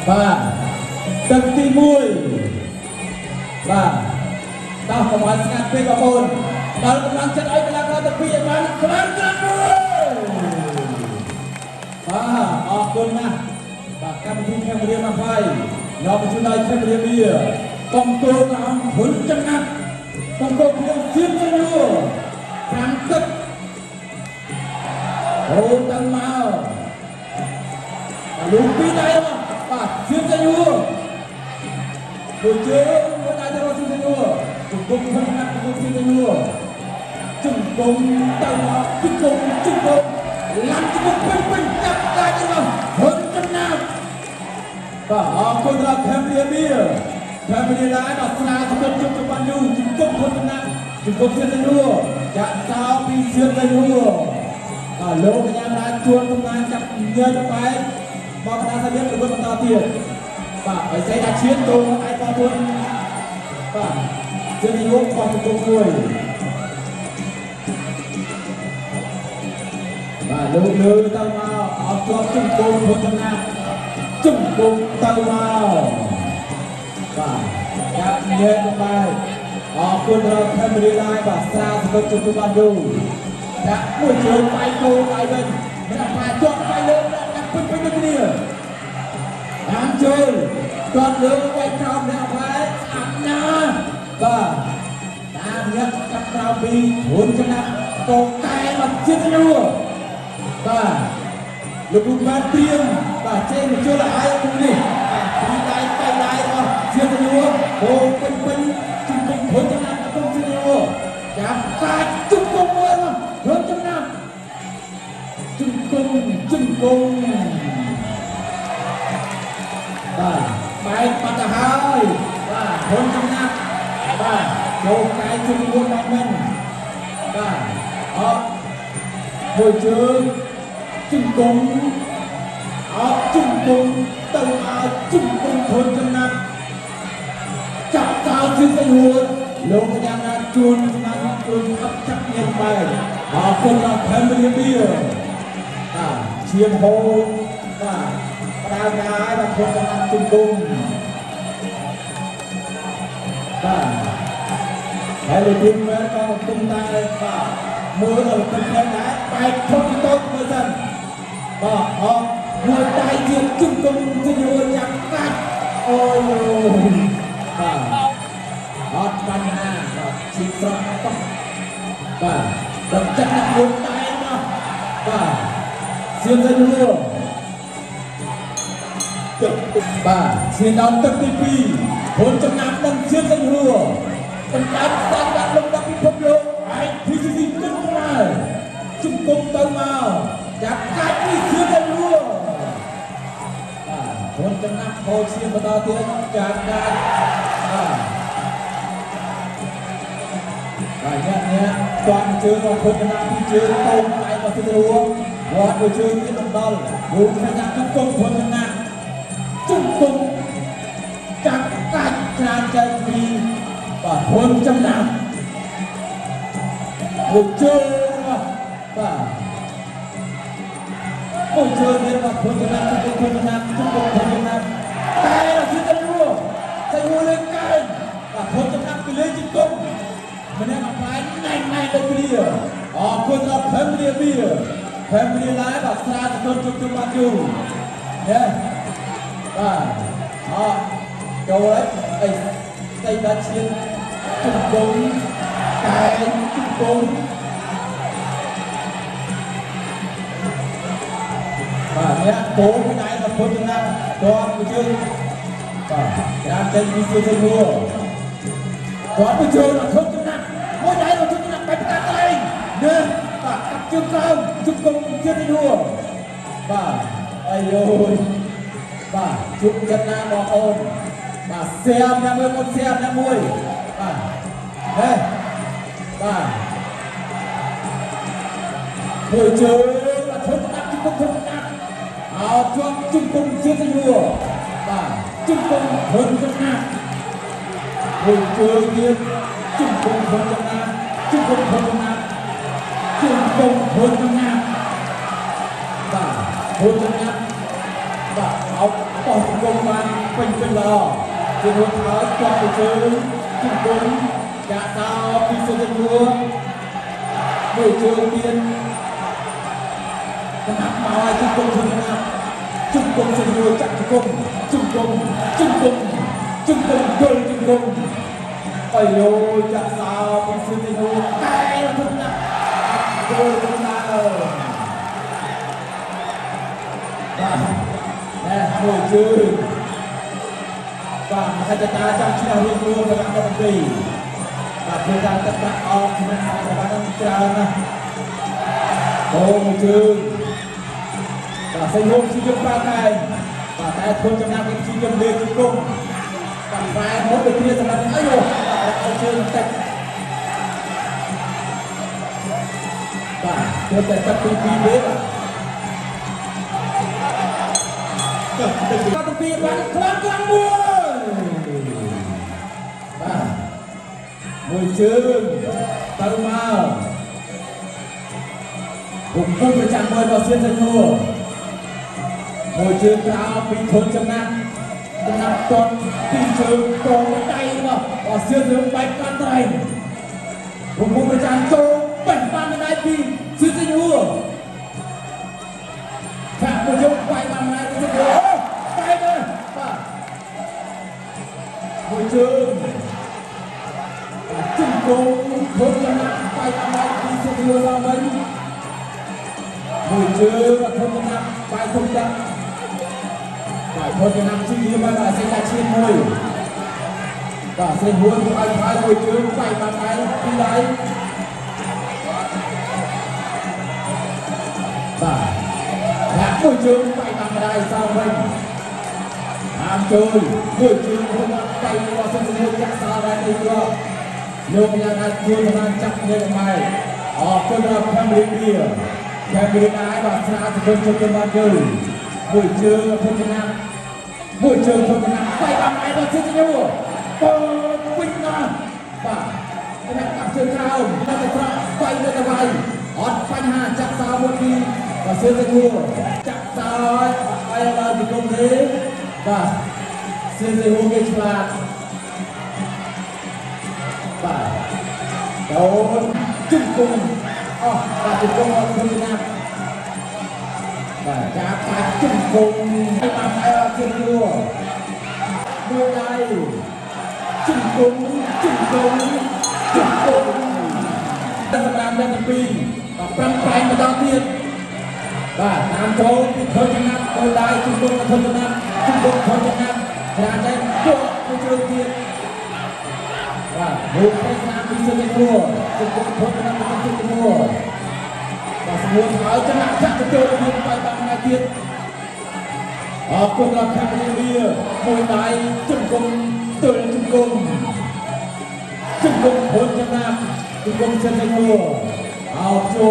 បាទទឹកទី1បាទតោះកុំឲ្យស្ងាត់ពេកបងប្អូនដល់កម្លាំងចិត្តឲ្យកីឡាករទាំងពីរឲ្យបានខ្លាំងក្រាស់មួយបាទអរគុណណាស់បាទកម្មវិធីខេមរាមកហើយនាំមកជូនដល់ខេមរាបៀកងគោក្រហមហ៊ុនចំណាប់កងគោគ្រឿងជឿនជឿប្រាំទឹកអូទៅមកលូពីដៃមកបាទជឿនជឿមួយជើងមួយដៃទៅរកជឿនជឿជង្គង់ហ៊ុនចំណាប់ជង្គង់ជឿនជឿជង្គង់ទៅមកជង្គង់ជង្គង់ឡាំជង្គង់ពេញពេញចាប់កាច់របស់ហ៊ុនចំណាប់បាទអរគុណដល់ខេមរាបៀខេមរាឡាយបាទស្រាសគុណជុំជបានយូជង្គង់ហ៊ុនចំណាប់ជង្គង់ជឿនជឿចាក់សោពីជឿនជឿបាទលោកកញ្ញារាជជួនកំណានចាប់ញើតបែកមកកណ្ដាលសាលៀបប្រកួតបន្តទៀតបាទឲ្យសេដាឈៀនចូលឯបងប្អូនបាទជឿនជឿខោះជង្គង់មួយបាទលោកលើទៅមកអត់ជាប់ជង្គង់ហ៊ុនចំណាប់ជង្គង់ទៅមកបាទចាប់ញើតបែកអរគុណដល់ខេមរាឡាយបាទស្រាសកលជុំជុំបានយូរដាក់មួយជើងបែកគោដៃវិញមិនអត់ថាជាប់បែកលើដាក់ពេញពេញដូចគ្នាតាមជើងគាត់លើបែកក្រោមអ្នកផ្លែស្អាតណាស់បាទតាមអ្នកកាប់ក្រោមពីហ៊ុនចំណាប់កកែមកជាតិនួបាទលោកគ្រូបានត្រៀមបាទចេញមកជួលឲ្យគុំនេះបាទពីដៃបែកដៃរបស់ជាតិនួហូពេញពេញជុំគុំហ៊ុនចំណាប់គុំជាតិនួចាប់កាច់ជុំគុំមួយមកហ៊ុនចំណាប់ជុំគុំជុំគុំបាទបែកបាត់ទៅហើយបាទហ៊ុនចំណាប់បាទចូលកែជុំមួយបានមិនបាទអត់មួយជើងជុំគុំអត់ជុំគុំទៅមកជុំគុំហ៊ុនចំណាប់ចាប់ចោលជឿស្អីហួរលោកកញ្ញាណាជួនចំណាប់ជួនអត់ចាប់ញ៉ាំបែកអរគុណដល់ខេមរាបៀបាទឈាមហូរបាទផ្ដើមដែរបាទហ៊ុនចំណាប់ជុំគុំបាទហើយលោកគ្រូមែនក៏កំពុងតែបាទមើលដល់ទឹកភ្នែកដែរបែកធំតូចមើលសិនបាទអត់មួយដៃទៀតជុំគុំជញ្ញួរចាប់កាច់អូយបាទអត់បញ្ហាបាទជីស្រស់តោះបាទដល់ចិត្តណាស់មួយដៃមកបាទសៀមទៅយួរទឹកបាទឈានដល់ទឹកទី2ហ៊ុនចំណាប់និងសៀមទៅយួរបណ្ដាច់សាច់ដាក់លំដាប់ពិភពលោក IPCC គុណខ្មែរជុំគុំទៅមកចាប់កាច់នេះសៀមទៅយួរបាទហ៊ុនចំណាប់ហូរឈាមបន្តទៀតចាប់កាច់បាទបាទអ្នកអ្នកគាត់ជើងរបស់ហ៊ុនចំណាប់ពីជើងតូនដៃរបស់សៀមទៅយួរវត្តមួយជើងទៀតមិនដល់លោកខញ្ញាជុំគុំហ៊ុនចំណាប់ជុំគុំចាប់កាច់ច្រើនចែកពីបាទហ៊ុនចំណាប់មួយជើងបាទមួយជើងទៀតបាទហ៊ុនចំណាប់ជុំគុំហ៊ុនចំណាប់ជុំគុំហ៊ុនចំណាប់តែដល់ជឿទៅរួតែមួយលេងកែងបាទហ៊ុនចំណាប់គឺលេងជង្គង់ម្នាក់មកផ្លែណែនណែនដូចគ្នាអរគុណដល់ខេមរាបៀខេមរាឡាយបាទស្រាសកលជុំជុំបានយូរញ៉េបាទអត់ចូលហើយអីស្អីដាច់ឈាមជង្គង់កែងជង្គង់បាទអ្នកពោពីដៃមកពុតចំណាប់គាត់មួយជើងបាទក្រាមចេញពីសួរចេញមួគាត់មួយជើងអត់ធំចំណាប់មួយដៃអត់ធំចំណាប់បែបកាត់ឯងនេះបាទកាត់ជើងក្រោមជង្គង់ទៀតទៅមួបាទអាយយបាទជុំចិត្តណាបងអូនបាទសៀមណាមួយបងសៀមណាមួយបាទហេបាទមួយជើងអត់ធំចំណាប់ជង្គង់ធំចំណាប់អោជាប់ជង្គង់ទៀតទៅមួបាទជង្គង់ធំចំណាប់មួយជើងទៀតជង្គង់ធំចំណាប់ជង្គង់ធំចំណាប់ជង្គង់ធំចំណាប់បាទធំចំណាប់ បាទអោបបោះជង្គង់បានពេញពេញល្អជារួចហើយជាប់ទៅជើងជង្គង់ចាក់សោពីសុទ្ធមួមួយជើងទៀតចំណាប់មកឲ្យជង្គង់ជង្គង់ណាជង្គង់សុទ្ធមួចាក់ជង្គង់ជង្គង់ជង្គង់ជង្គង់យល់ជង្គង់អាយយោចាក់សោពីសុទ្ធមួកែធំណាស់ចូលទៅដល់បាទណែមួយជើងបាទមហិច្ឆតាចាំឈ្នះរៀងខ្លួនសម្រាប់អ្នកទាំងពីរបាទធ្វើការទឹកប្រាក់អอกក្នុងខ្សែក្រវ៉ាត់ហ្នឹងច្រើនណាស់អូមួយជើងបាទសេងហួរជាយើងប្រើតែបាទតែធនចំណាប់គេជាយើងលេជង្គង់បាទប្រែមុតទៅគ្នាសម្រាប់អីយោបាទឲ្យជើងតិចបាទធ្វើតែទឹកពីពីទេបាទ បាទទាំងពីរបានខ្លាំងខ្លាំងមួយបាទមួយជើងទៅមកពុំពុំប្រចាំមួយរបស់សៀនសាញួរមួយជើងក្រោមពីធនចំណាប់ចំណាប់តន់ពីរជើងក្រងដៃរបស់របស់សៀនរឿងបែបកាន់ត្រែងពុំពុំប្រចាំចូលបេះបានដៃពីសៀនសាញួរ ខាក់មួយជើងបាយបានម្នាក់ទៅអូបាយទៅបាទមួយជើងបាទជង្គង់ធំចំណាប់បាយបានម្នាក់ពីសុទ្ធយោឡើងវិញមួយជើងធំចំណាប់បាយធំទឹកបាទធំចំណាប់ជីមកបាទសេចក្ដីឈាមមួយបាទសេចហួរឲ្យថយមួយជើងបាយបានដៃពីរដៃបាទ ដាក់មួយជើងបាយតាមម្ដាយសោវិញតាមជួយមួយជើងរួមដៃរបស់សុនសុចាក់សោដែរនេះក៏លោកយ៉ាងណាជួយបានចាប់គ្នាខ្មែរអរគុណដល់ខេមរីបៀខេមរីដែរបាទស្រាសគុណជុំបានយល់មួយជើងធំណាស់មួយជើងធំណាស់បាយតាមដៃរបស់សុនសុបើវិញណាបាទតែកាប់ជើងក្រោមនៅតែត្រង់បាយនៅតែវាយអត់បញ្ហាចាក់សោមួយពីបាទសឿនទៅគួរចាក់សោឲ្យឲ្យដល់ទីគុំទេបាទសឿនទៅហួរគេឆ្លាតបាទដូនជុំគុំអស់បាទជុំគុំអត់ឃើញណាបាទចាប់កាច់ជុំគុំឲ្យបានអើជុំគួរមួយដៃជុំគុំជុំគុំជុំគុំសម្រាប់អ្នកទាំងពីរបាទប្រឹងប្រែងបន្តទៀតបាទតាមចូលពីធនចំណាប់ដោយដៃជង្គង់ធនចំណាប់ជង្គង់ធនចំណាប់ច្រានតែពួកមួយជើងទៀតបាទរូបទៅស្នាមពីសុទ្ធគ្រួជង្គង់ធនចំណាប់ទៅជង្គង់គ្រួបាទស្មួនហើយចំណាប់ចាក់ទៅចូលមានបាយបានថ្ងៃទៀតអរគុណដល់ខេមរីវីមួយដៃជង្គង់ទល់ជង្គង់ជង្គង់ធនចំណាប់ជង្គង់សុទ្ធគ្រួអោជួ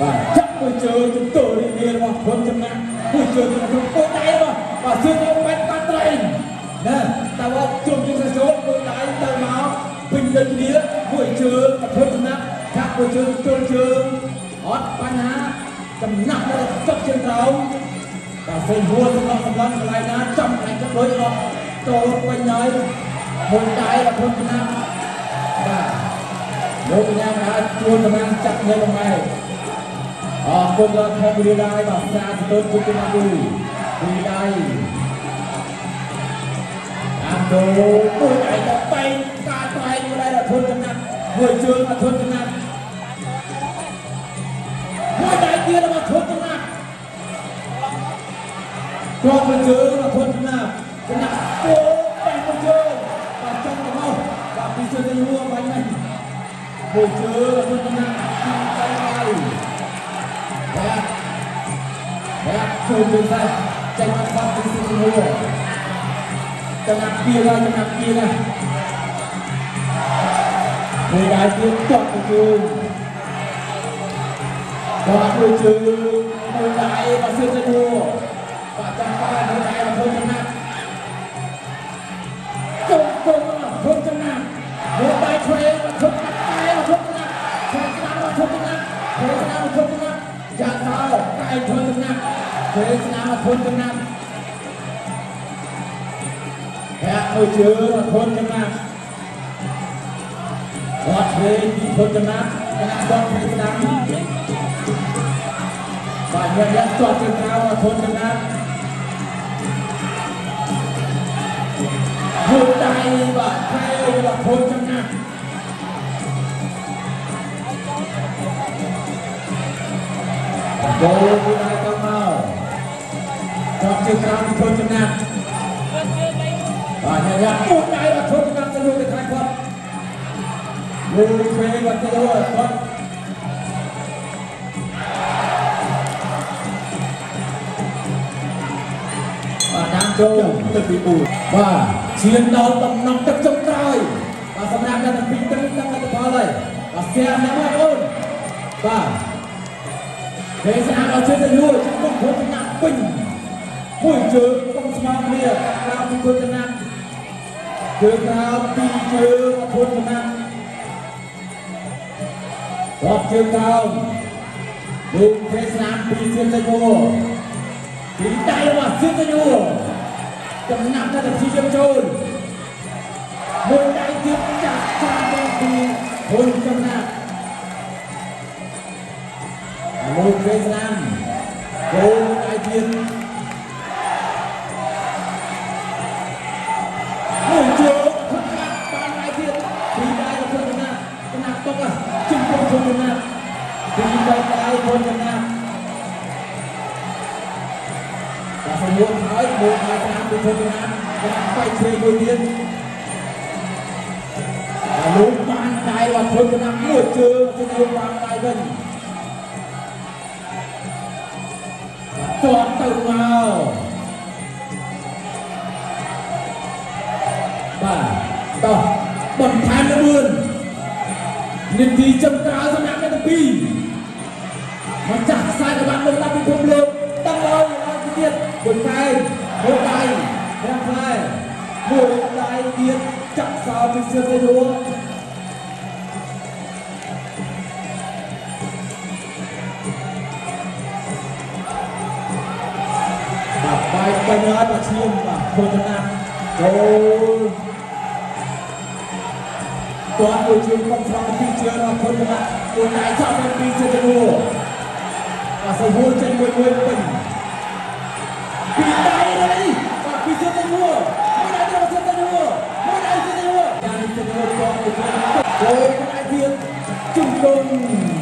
បាទចាក់មួយជើងជំទល់រីករាយរបស់ធនចំណាក់មួយជើងក្នុងពោដៃរបស់បាទជើងទៅបាច់បាត់ត្រែងណាតែว่าជុំជើងចូលមួយដៃទៅមកពេញដូចគ្នាមួយជើងធនចំណាក់ចាក់មួយជើងជុលជើងអត់បញ្ហាចំណាក់ដល់ចុកជើងក្រោមបាទសេងហួរសម្លសម្លកន្លែងណាចំកន្លែងចុកដូចអត់ចូលពេញហើយមួយដៃរបស់ធនចំណាក់បាទលោកកញ្ញាអាចជួនតំណាងចាក់នៅកម្លែងអរគុណដល់ខេមរីដៃបាទសាទរគុណគុណគូពីដៃតាមចូលមួយដៃទៅបែងការត្រែងមួយដៃដល់ធនចំណាប់មួយជើងដល់ធនចំណាប់មួយដៃទៀតរបស់ធនចំណាប់ជាប់មួយជើងដល់ធនចំណាប់ចំណាប់ពោបែងមួយជើងបាទចង់ទៅមកបាទពីជើងទៅហួរបាញ់នេះមួយជើងដល់ធនចំណាប់ពីដៃដៃបាទបាទចូលទៅតែចេញមកបាត់ពីសុខមួចំណាប់ពីហើយចំណាប់ពីណាមួយដៃទៀតទាត់ទៅជើងទាត់មួយជើងមួយដៃមកសឿនទៅមួបាទចាំបានមួយដៃមកធ្វើចំណាប់ជុំគុំធ្វើចំណាប់មួយដៃឆ្វេងមកធ្វើចំណាប់តែមកធ្វើចំណាប់ឆ្វេងស្ដាំមកធ្វើចំណាប់ឆ្វេងស្ដាំមកធ្វើ ែងធនចំណាប់ពេលស្នាមធនចំណាប់ប្រាក់មួយជើងធនចំណាប់អត់ឆ្វេងពីធនចំណាប់គណៈដកពេលស្ដាំបាទញាក់ញាក់ទាត់ជើងក្រៅធនចំណាប់មួយដៃបាទខែរបស់ធនចំណាប់ ចូលពីដៃទៅមកជាប់ជើងក្រោមពីធនចំណាប់បាទញ៉ាំពូដៃរបស់ធនចំណាប់ទៅលួចទៅខាងគាត់លួចឆ្វេងគាត់ទៅគាត់បាទតាមចូល ទឹកទី4 បាទឈានដល់តំណងទឹកចុងក្រោយបាទសម្រាប់អ្នកទាំងពីរទឹកដឹងលទ្ធផលហើយបាទសៀមណាស់បងប្អូនបាទ គេស្អាតដល់ជើងទៅយូរចំពោះធនចំណាប់ពេញមួយជើងកុំស្មើគ្នាកាត់ក្រៅពីធនចំណាប់ជើងក្រៅពីរជើងធនចំណាប់រាប់ជើងក្រោមលោកគេស្នាមពីសៀមទៅយូរពីដៃរបស់សៀមទៅយូរចំណាប់ទៅព្យាយាមចូលមួយដៃទៀតចាក់ចាំពីធនចំណាប់ លោកវេស្នាមគោលដៃទៀតមួយជើងខុនណាប់បានដៃទៀតពីរដៃខុនណាប់ចំណាប់ຕົកជិះខុនណាប់ពីរដៃខុនណាប់បាទសមួនហើយមួយដៃស្នាមពីខុនណាប់ចំណាប់បៃឆ្វេងមួយទៀតលោកបានដៃរបស់ខុនណាប់មួយជើងជើងបានដៃវិញ ទាត់ទៅមកបាទតោះបន្ថែមលឿននាទីចុងក្រោយសម្រាប់អ្នកទាំងពីរម្ចាស់ខ្សែក្បាត់លំដាប់ពិភពលោកតឡើងឡើងទៅទៀតមួយកែងមួយដៃប្រាំផ្លែមួយដៃទៀតចាក់សោពីសឿនទៅយួរបាទបាយពេញហើយបាទឈាមបាទខូចចំណាប់ចូលទាត់មួយជើងកុំស្រង់ពីរជើងរបស់ខូចចំណាប់មួយដៃចប់ទៅពីរជើងទៅយួរបាទសវួរចេញមួយមួយពេញពីរដៃនេះបាទពីជើងទៅយួរមួយដៃទៅជើងទៅយួរមួយដៃទៅយួរយ៉ាងនេះទៅយួរទាត់មួយជើងចូលដៃទៀតជុំគុំ